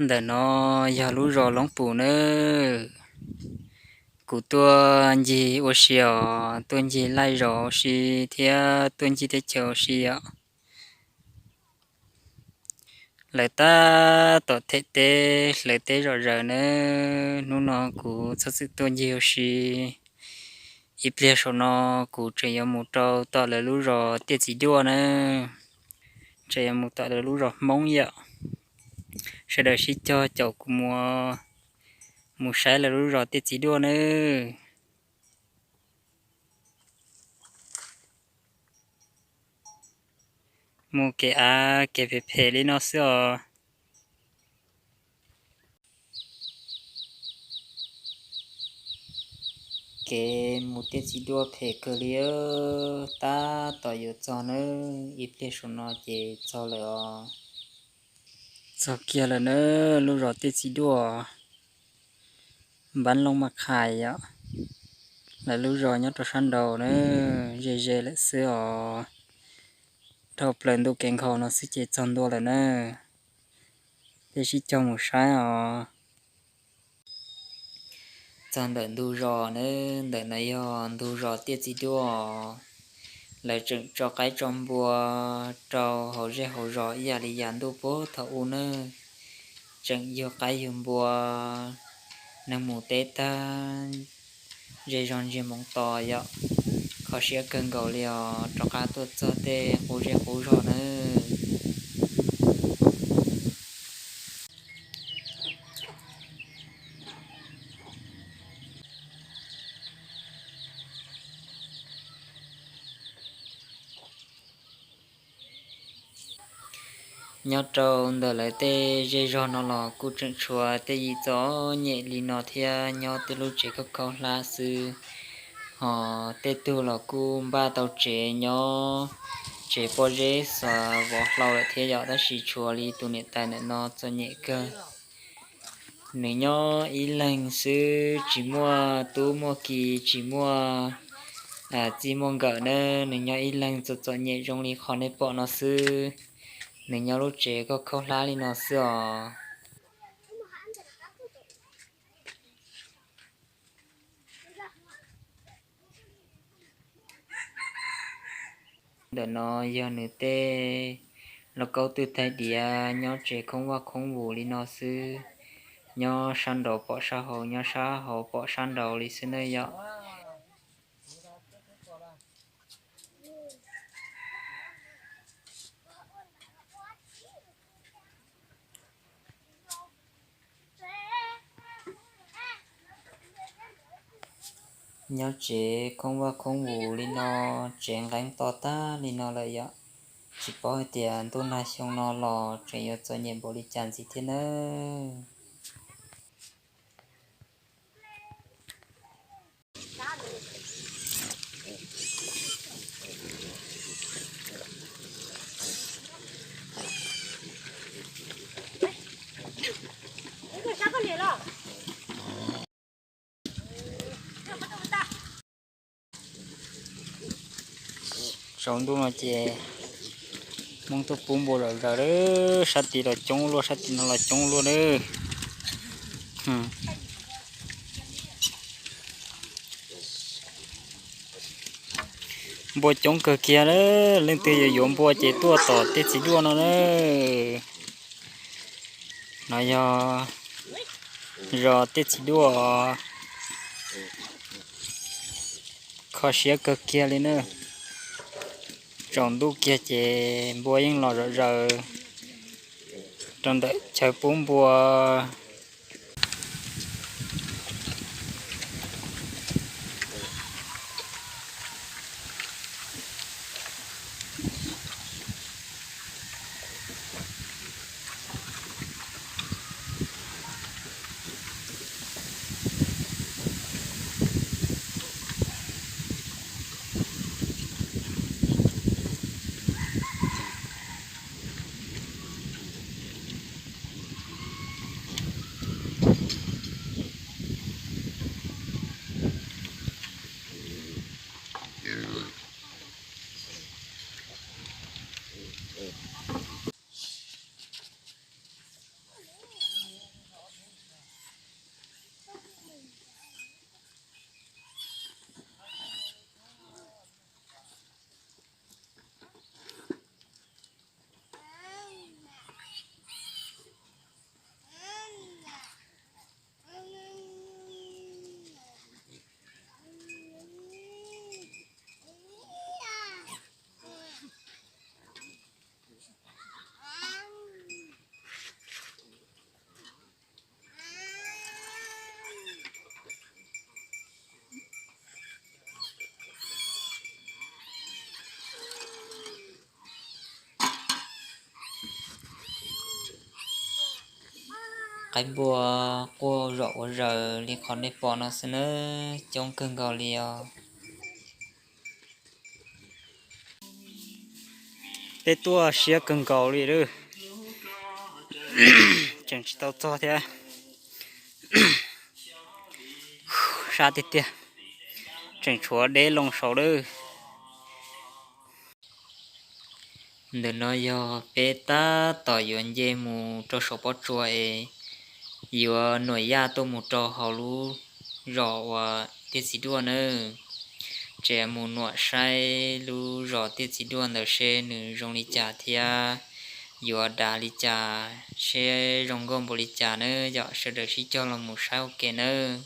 Ntawm no yog lub zos Loob Pus nawb. Kuv tuaj ncig ua si os, tuaj ncig laij zos ua si thiab tuaj ncig teb chaws ua si os. Lawv tab tom them teb hlawv teb zom zaws nawb. Hnub no kuv txhob txwm tuaj ncig ua si. Ib pliag saum no kuv tseem yuav mus rau tom lawv lub zos Tiaj Txiv Duaj nawb. Tseem yuav mus tom lawv lub zos Hmoob yom. Sawv daws sib cog caum kuv mus, mus saib lawv lub zos Tiaj Txiv Duaj nawb. Mus kev av kev phem phem li no xwb os. Kev mus Tiaj Txiv Duaj phem kawg li, tab tom yuav txog nawb, ib pliag saum no ces txog lawm os. Txog kiag lawm nawb, lub zos Tiaj Txiv Duaj, npab Looj Maj Qhais yom. Lawv lub zos nyob rau sab nraud nawb, ze ze lawm xwb os. Dhau plaws ntu kev nkhaus no xwb ces txog ntua lawm nawb. Peb sib cog mus saib os. Txog ntawm ntug zos nawb, ntawm no yog ntug zos Tiaj Txiv Duaj. Lawv tseem tso qaib tso npua rau hauv zej hauv zos ib yam li yam ntuj puag thaum ub nawb. Tseem yug qaib yug npua, neeg mus teb tag, zej zog ntsiag moov to yom. Kho siab kawg nkaus li os, rov qab tuaj txog tej qub zej qub zog nawb. Nyob rau ntawm lawv tej zej zog no los kuj tseem tshuav tej yim txom nyem li no thiab, nyob tej lub tsev khaub khaub hlab xwb. Ho tej tug los kuj npaj tau tsev nyob, tsev pob zeb xov vov hlau lawm thiab yom, tab sis tshuav li tus niam tais ntawm no txom nyem kawg. Nws nyob ib leeg xwb, tsis muaj tub muaj ki, tsis muaj txij muaj nkawm na, nws nyob ib leeg txom txom nyem zoo li qhov nej pom no xwb. Nws nyob lub tsev khaub khaub hlab li no xwb os. Ntawm no yog nws tej lauj kaub twj taig diav, nyob tsev khoob vaj khoob vus li no xwb. Nyob sab nraud pom sab hauv, nyob sab hauv pom sab nraud li xwb na yom. Nyob tsev khoob vaj khoob vus li no, tsev nqeeb to tag li no lawm yom. Tsis paub hais tias ntuj nag xyoo no los tseem yuav txom nyem npaum li cas ntxiv thiab nawb. Tsaus ntuj no ces Hmoob tuaj pub npua zom zaws lawm, sab tid los coob luaj, sab tid no los coob luaj lawm. Npua coob kawg kiag lawm, leej twg yuav yuav npua ces tuaj tom Tiaj Txiv Duaj no na. No yog zos Tiaj Txiv Duaj, kho siab kawg kiag li na. Tsaus ntuj kiag ces npua yeej los zom zaws rau ntawm chaw pub npua. Qaib npua quaj zom ua zaws li qhov nej pom no xwb nawb, coob kawg nkaus li os. Peb tuaj siab kawg nkaus li lawm, tseem tsis tau txog thiab. Sab tiag tiag, tseem tshuav deb loo saud lawm. Ntawm no yog peb tab tom yuav nce mus rau saum pob tsuas es yuav nuam yaj tuaj mus rau hauv lub zos uas Tiaj Txiv Duaj nawb. Ces mus nuam saib lub zos Tiaj Txiv Duaj ntawd seb nws zoo li cas thiab yuav dav li cas, seb zoo nkauj npaum li cas nawb. Yog sawv daws sib cog los mus saib ua ke nawb.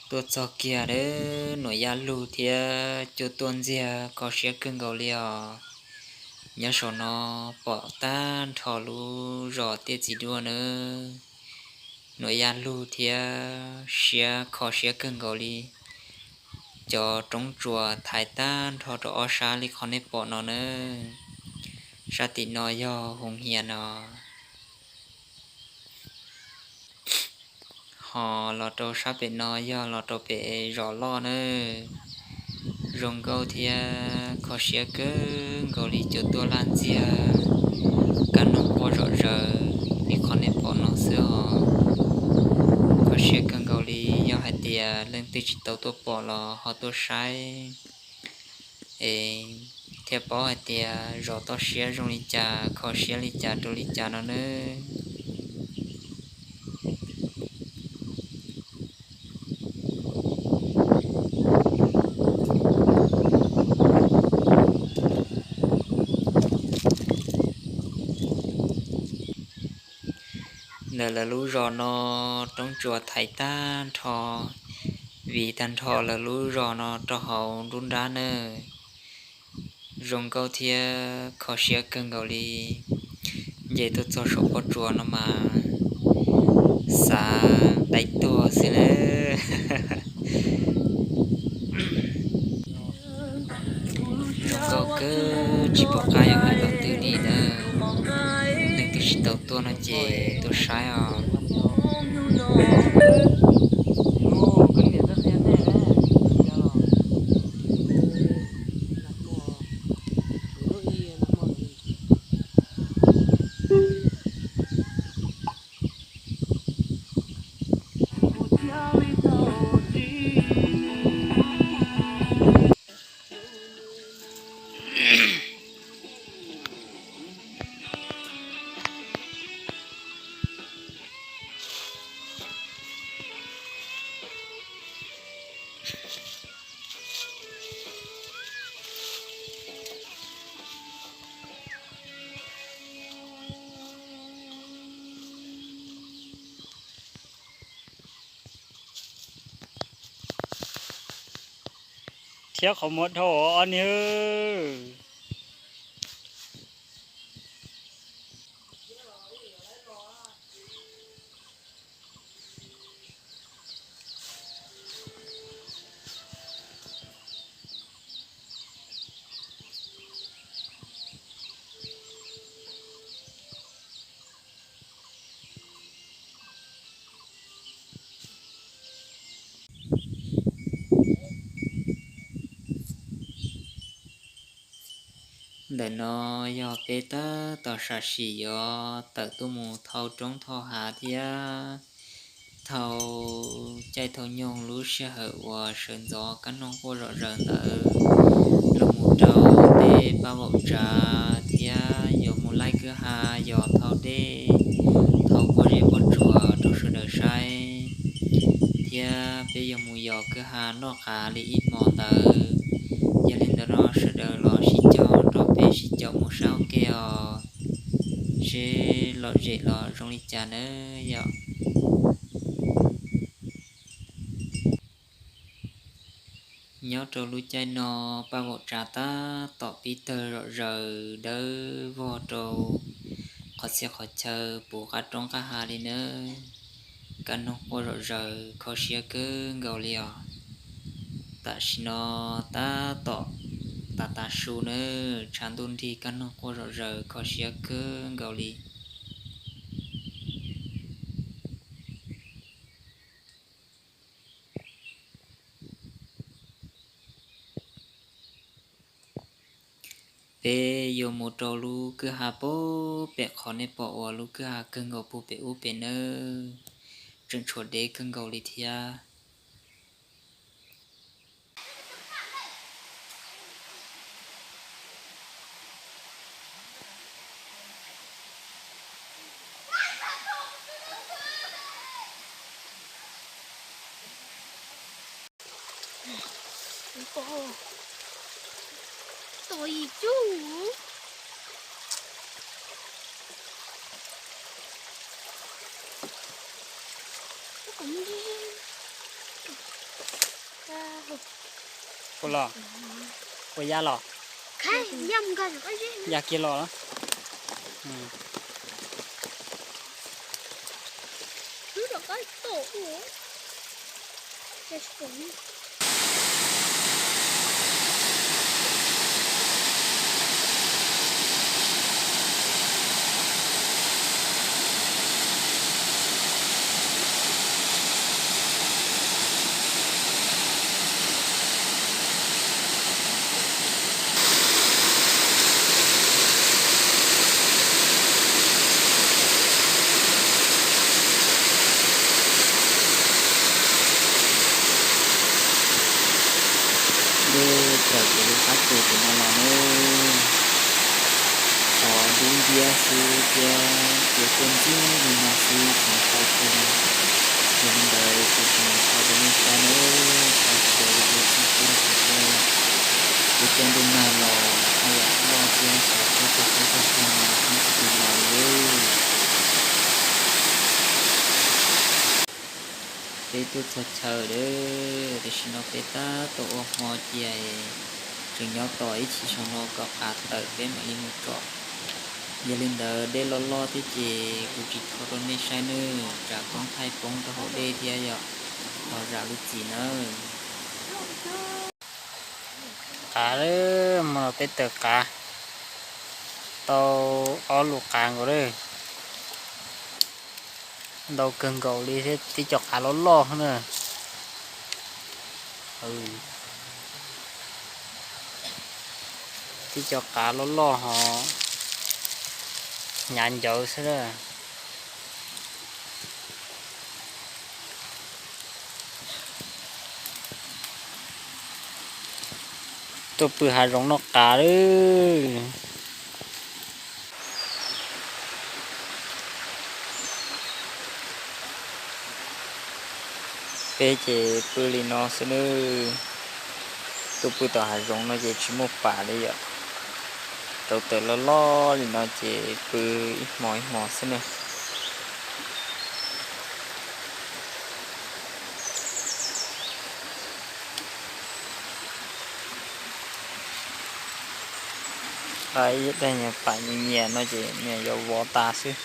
Tuaj txog kiag lawm, nuam yaj lug thiab cua tuaj ntxiag kho siab kawg nkaus li os. Nyob saum no pom tag nrho lub zos Tiaj Txiv Duaj nawb. Nuam yaj lug thiab siab kho siab kawg nkaus li. Cov roob tsuas thaiv tag nrho rau ob sab li qhov nej pom no nawb. Sab tim no yog hoos hias no. Ho los rau sab pem no yog los rau pem zos loj nawb. Zoo nkauj thiab kho siab kawg nkaus li, cua tuaj laj ntxiag, kab noog quaj zom zaws li qhov nej pom no xwb os. Kho siab kawg nkaus li, yog hais tias leej twg tsis tau tuaj pom los ho tuaj saib es thiaj paub hais tias zos toj siab zoo li cas, kho siab li cas rau li cas no nawb. Ntawm lawv lub zos no roob tsuas thaiv tag nrho, vim tag nrho lawv lub zos no rau hauv nruab nrab nawb. Zoo nkauj thiab kho siab kawg nkaus li. Nce tuaj txog saum pob tsuas no mas xav dai tuag xwb nawb. Zoo nkauj kawg tsis pom qab yuav hais txog twg li nawb. Leej twg tsis tau tuaj no ces tuaj saib os. Thiab qhov muag dhau ob niag. Ntawm no yog peb tab tom sam sim yuav tawm tuaj mus thau roob thau hav thiab thau caij thau nyoog lub sij hawm uas sawv ntxov kab noog quaj zom zaws ntawd los mus rau tej paj vaum tsav thiab yuav mus laij kwj ha yos thau dej, thau pob zeb pob tsuas rau sawv daws saib, thiab peb yuav mus yos kwj ha noj qav li ib hmo ntawd. Yog li ntawd no sawv daws los sib cog nrog peb sib caum mus saib ua ke os, seb lom zem los zoo li cas nawb yom. Nyob rau lub caij no paj vaum tsav tab tom pib tawg zom zaws dawb vog rau qhov txhia qhov chaw puv qab roob qab ha li nawb. Kaj noog quaj zom zaws kho siab kawg nkaus li os. Tam sim no tab tom tav tav su nawb, tshav ntuj nrig kaj noog quaj zom zaws kho siab kawg nkaus li. Peb yuav mus rau lub kwj ha pem, pem qhov nej pom uas lub kwj ha kawg nkaus puag pem ub pem nawb, tseem tshuav deb kawg nkaus li thiab. Ua los, ua ya los, ya kiag los. Dej tawm ces lub qab tus tus no los nawb, qhov dub nciab xwb thiab ces tuaj ntxub li no xwb tsis tau tuaj li. Yog li ntawd kuv tseem thaij rau nej saib nawb, saib sawv daws lub txij tub hais tias lub caij ntuj nag los haj yam loj thiab xyov puas tau tsaug zog no tsis tus los li. Peb tuaj txog chaw lawm, tam sim no peb tab tom ua hmo cia, tseem nyob tos ib chim saum no kom qav tawm peb mam li mus tsom. Yog li ntawd dej loj loj thiab ces kuv tsis thaij rau nej saib nawb, tsam koob thaij poob rau hauv dej thiab yom. Thov zam lub txim nawb. Qav, hmo no peb tawm qav tau ob lub qav nkaus lawm. Ntau kawg nkaus li thiab, tib co qav loj loj na. Tib co qav loj loj ho hnyav ncawv xwb na. Tuaj pw hav zoov noj qav lawm. Peb ces pw li no xwb nawb. Tuaj pw tom hav zoov no ces tsis muaj pam li yom. Rau tawm loj loj li no ces pw ib hmo ib hmo xwb nawb. Ib daim nyuag pam nyias nyias no ces nyias yuav vov tas xwb.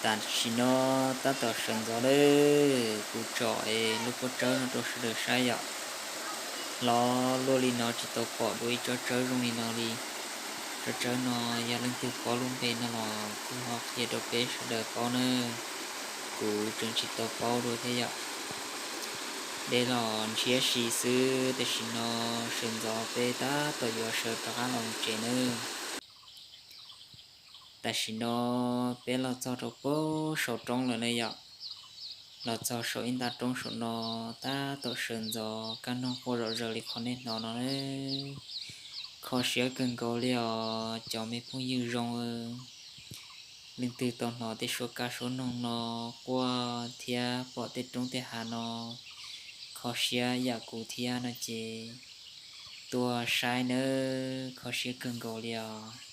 Tam sim no tab tom sawv ntxov lawm, kuv tsom lub pob tsawb no rau sawv daws saib yom. Los luaj li no tsis tau pom dua ib tsob tsawb zoo li no li. Tsob tsawb no yog leej twg paub lub npe no los kuj ho qhia rau peb sawv daws paub nawb. Kuv tseem tsis tau paub dua thiab yom. Dej los ntshiab si xwb, tam sim no sawv ntxov peb tab tom yuav sawv rov qab los tsev nawb. Tam sim no peb los txog rau pem saum roob lawm ne yom. Los txog saum ib nta roob saum no, tab tom sawv ntxov kaj noog quaj zom zaws li qhov nej hnov no. Kho siab kawg nkaus li os cov me phooj ywg zoo. Leej twg tau hnov tej suab kab suab noog no quaj thiab pom tej roob tej hav no kho siab yam kuv thiab no ces tuaj saib nawb, kho siab kawg nkaus li os.